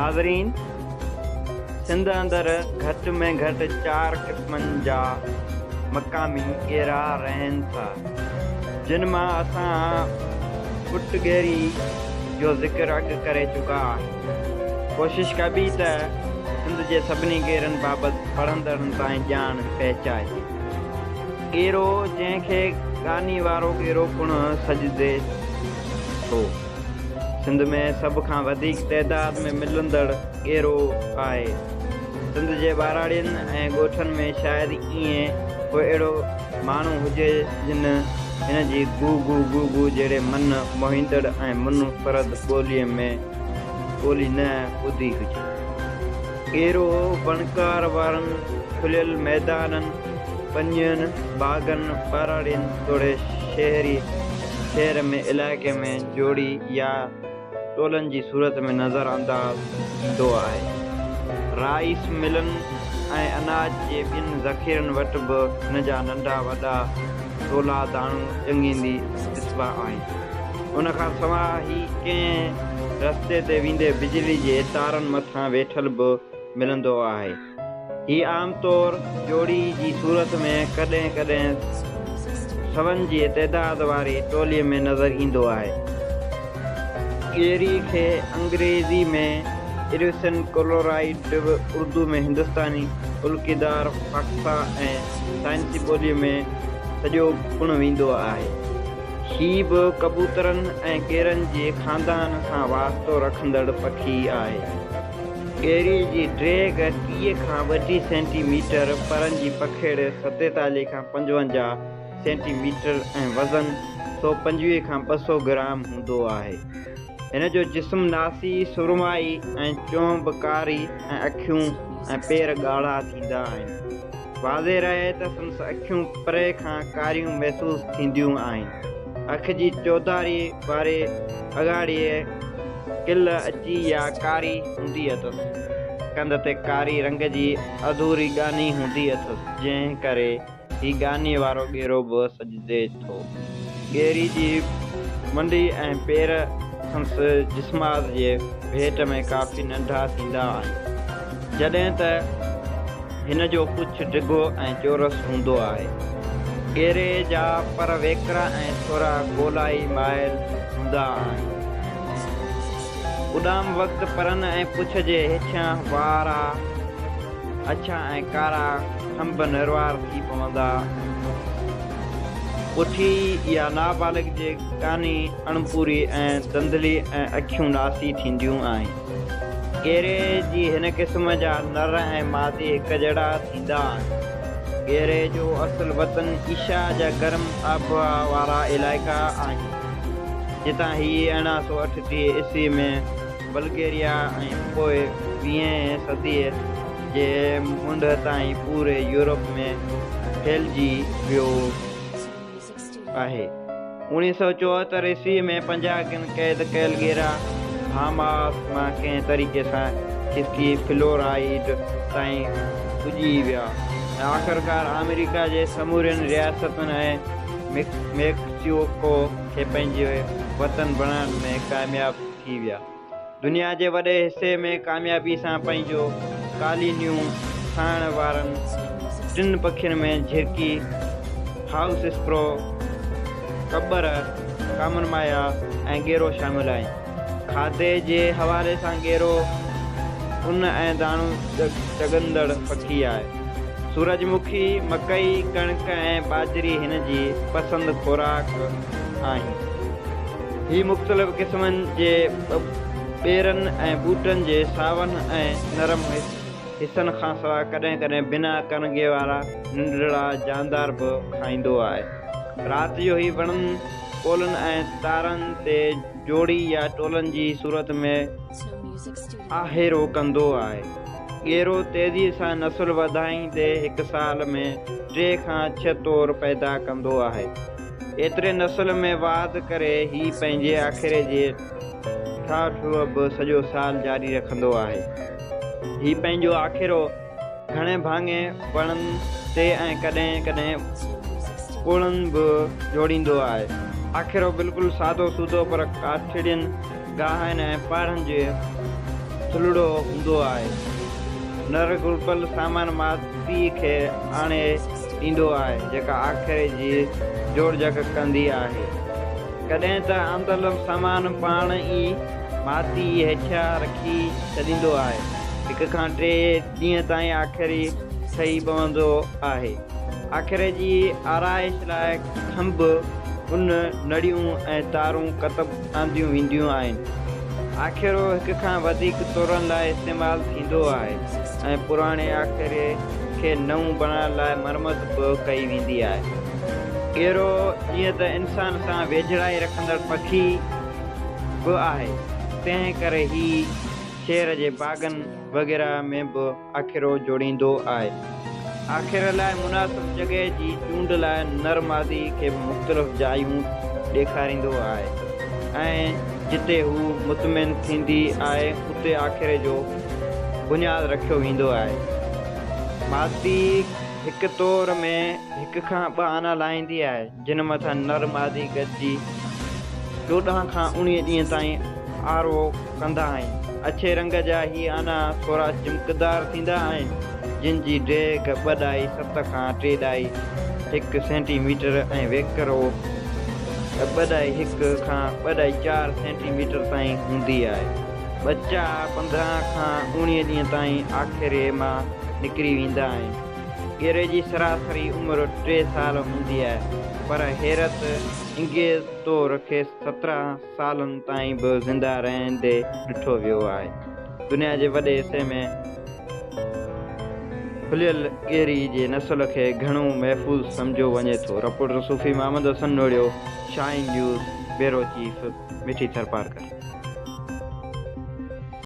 ناظرين! سنڌ اندر گهٽ ۾ گهٽ چار قسمن جا مقامي ڳيرا رهن ٿا، جن مان اسان پٽ ڳيري جو ذڪر اڳ ڪري چڪا آهيون. ڪوشش ڪبي ته سنڌ جي سڀني ڳيرن بابت پڙهندڙن تائين ڄاڻ پهچائجي. ڳيرو، جنهن کي ڳاني وارو ڳيرو پڻ سڏجي ٿو. سنڌ ۾ سڀ کان وڌيڪ تعداد ۾ ملندڙ ڳيرو آهي. سنڌ جي ٻهراڙين ۽ ڳوٺن ۾ شايد ائين ڪو اهڙو ماڻهو هجي جن هن جي گو گو گو گو جهڙي من موهيندڙ ۽ منفرد ٻوليء ۾ ٻولي نه ٻڌي هجي. ڳيرو وڻڪار وارن کليل ميدانن، ٻنين، باغن، ٻهراڙين توڙي شهري شهر ۾ علائقي ۾ جوڙي يا ٽولن جي صورت ۾ نظر انداز ايندو آهي. رائيس ملن ۽ اناج جي ٻين ذخيرن وٽ به هن جا ننڍا وڏا ٽولا داڻو ڄنگهيندي ڏسبا آهن. ان کان سواء هي ڪنهن رستي تي ويندي بجلي جي تارن مٿان ويٺل به ملندو آهي. هي عام طور جوڙي جي صورت ۾ ڪڏهن ڪڏهن سون جي تعداد واري ٽولي ۾ نظر ايندو آهي. ڳيري کي انگريزي ۾ Erusin Chloride، Urdu ۾ هندستاني الڪيدار فاڪسا ۽ سائنسي ٻوليء ۾ سڏيو پڻ ويندو آهي. هي به ڪبوترن ۽ ڳيرن جي خاندان سان واسطو رکندڙ پکي آهي. ڳيري جي ڊيگهه 30 کان 32 سينٽي ميٽر، پرن جي پکيڙ 47 کان 55 سينٽي ميٽر ۽ وزن 125 کان 200 گرام هوندو آهي. هن جو جسم ناسي، سرمائي ۽ چهنب ڪاري ۽ اکيون ۽ پير ڳاڙها ٿيندا آهن. واضح رهي ته سندس اکيون پري کان ڪاريون محسوس ٿينديون آهن. اک جي چوڌاري واري اگهاڙيء ڪل اچي يا ڪاري هوندي اٿس. ڪنڌ تي ڪاري رنگ جي اڌوري ڳاني هوندي اٿس، جنهن ڪري هي ڳاني وارو ڳيرو به سڏجي ٿو. ڳيري جي منڍي ۽ پير سندس جسمات جي ڀيٽ ۾ ڪافي ننڍا ٿيندا آهن. جڏهن ته هن جو پڇ ڊگهو ۽ چورس هوندو آهي. ڳيري جا پر ويڪرا ۽ ٿورا گولائي مائل هوندا آهن. اڏام وقت پرن ۽ پڇ جي هيٺيان وارا اڇا ۽ ڪارا کنڀ نروار ٿي پوندا. پٺي يا نابالغ جي ڪاني اڻپوري ۽ ڌنڌلي ۽ اکيون ناسي ٿينديون آهن. ڳيري جي هن قسم جا نر ۽ مادي هڪجهڙا ٿيندا آهن. ڳيري جو اصل وطن ايشيا جا گرم آبهوا وارا علائقا آهن، جتان هي 1838 عيسوي ۾ بلگيريا ۽ پوء ويهين صديء جي منڍ تائين پوري يورپ ۾ ڦهلجي ويو. آهي. 1974 عيسويء ۾ 50 کن قيد ڪيل ڳيرا بھاماس مان ڪنهن طريقي سان کسڪي فلورائيڊ تائين پڄي ويا ۽ آخرڪار آمريڪا جي سمورين رياستن ۽ ميڪسيڪو کي پنهنجي وطن بڻائڻ ۾ ڪامياب ٿي ويا. دنيا جي وڏي حصي ۾ ڪاميابي سان پنهنجو ڪالونيون ٺاهڻ وارن ٽن پکين ۾ جهرڪي، هائوس اسپرو، ڪٻر، ڪامن مايا ۽ ڳيرو شامل آهن. کاڌي جي حوالي سان ڳيرو ان ۽ داڻو چڳندڙ پکي آهي. سورج مکي، مڪئي، ڪڻڪ ۽ ٻاجهري هن جي پسند خوراڪ آهن. هي مختلف قسمن جي ٻيرن ۽ ٻوٽن جي ساون ۽ نرم حصن کانسواء ڪڏهن ڪڏهن بنا ڪرنگهي وارا ننڍڙا جاندار به کائيندو آهي. رات جو هي وڻن، پولن ۽ تارن تي جوڙي يا ٽولن جي صورت ۾ آهيرو ڪندو آهي. ڳيرو تيزيء سان نسل وڌائيندي هڪ سال ۾ ٽي کان ڇهه تور پيدا ڪندو آهي. ايتري نسل ۾ واڌ ڪري هي پنهنجي آکيري جي ٺاهه ٺوهه به سڄو سال جاري رکندو آهي. هي پنهنجو آکيرو گهڻي ڀاڱي وڻن تي ۽ ڪڏهن ڪڏهن ٻوڙن به جوڙيندو آهي. آکيرو بلڪل سادو سودو پر ڪاٺڙين، گاهن ۽ پاڙن جي ٿلهڙو هوندو آهي. نر گهربل سامان ماديء کي آڻي ڏيندو آهي، جيڪا آکيري جي جوڙجڪ ڪندي آهي. ڪڏهن ته آندل سامان پاڻ ئي مادي هيٺيان رکي ڇڏيندو آهي. هڪ کان ٽي ڏينهن تائين آکيري ٺهي پوندو آهي. آکيري جي آرائش لاء کنڀ، ان، نڙيون ۽ تارون ڪتب آنديون وينديون آهن. آکيرو هڪ کان وڌيڪ تورن لاء استعمال ٿيندو آهي ۽ پراڻي آکيري کي نئون بڻائڻ لاء مرمت به ڪئي ويندي آهي. ڳيرو جيئن ته انسان سان ويجهڙائي رکندڙ پکي به آهي، تنهن ڪري هي شهر جي باغن وغيره ۾ به آکيرو جوڙيندو آهي. آکيري لاء مناسب جڳهه جي چونڊ لاء نر مادي کي مختلف جايون ڏيکاريندو آهي ۽ جتي هو مطمئن ٿيندي آهي اتي آکيري جو بنياد رکيو ويندو آهي. مادي هڪ تور ۾ هڪ کان ٻه آنا لاهيندي آهي. جن مٿان نر مادي گڏجي 14 کان 19 ڏينهن تائين آرو ڪندا آهن. اڇي رنگ جا هي آنا ٿورا چمڪدار ٿيندا آهن، جن جي ڊيگهه ٻه ڏهائي ست کان ٽي ڏهائي هڪ سينٽي ميٽر ۽ ويڪرو ٻه ڏهائي هڪ کان ٻه ڏهائي چار سينٽي ميٽر تائين هوندي آهي. ٻچا 15 کان 19 ڏينهن تائين آکيري مان نڪري ويندا آهن. ڳيري جي سراسري عمر ٽي سال هوندي آهي، پر حيرت انگيز طور کيس 17 سالن تائين به زنده رهندي ڏٺو ويو آهي. دنيا جي وڏي حصي ۾ کليل ڳيري جي نسل کي گهڻو محفوظ سمجهيو وڃي ٿو. Reporter Sufi Muhammad Hassan Nohriyo, Shaheen news, bureau chief, Mithi Tharparkar.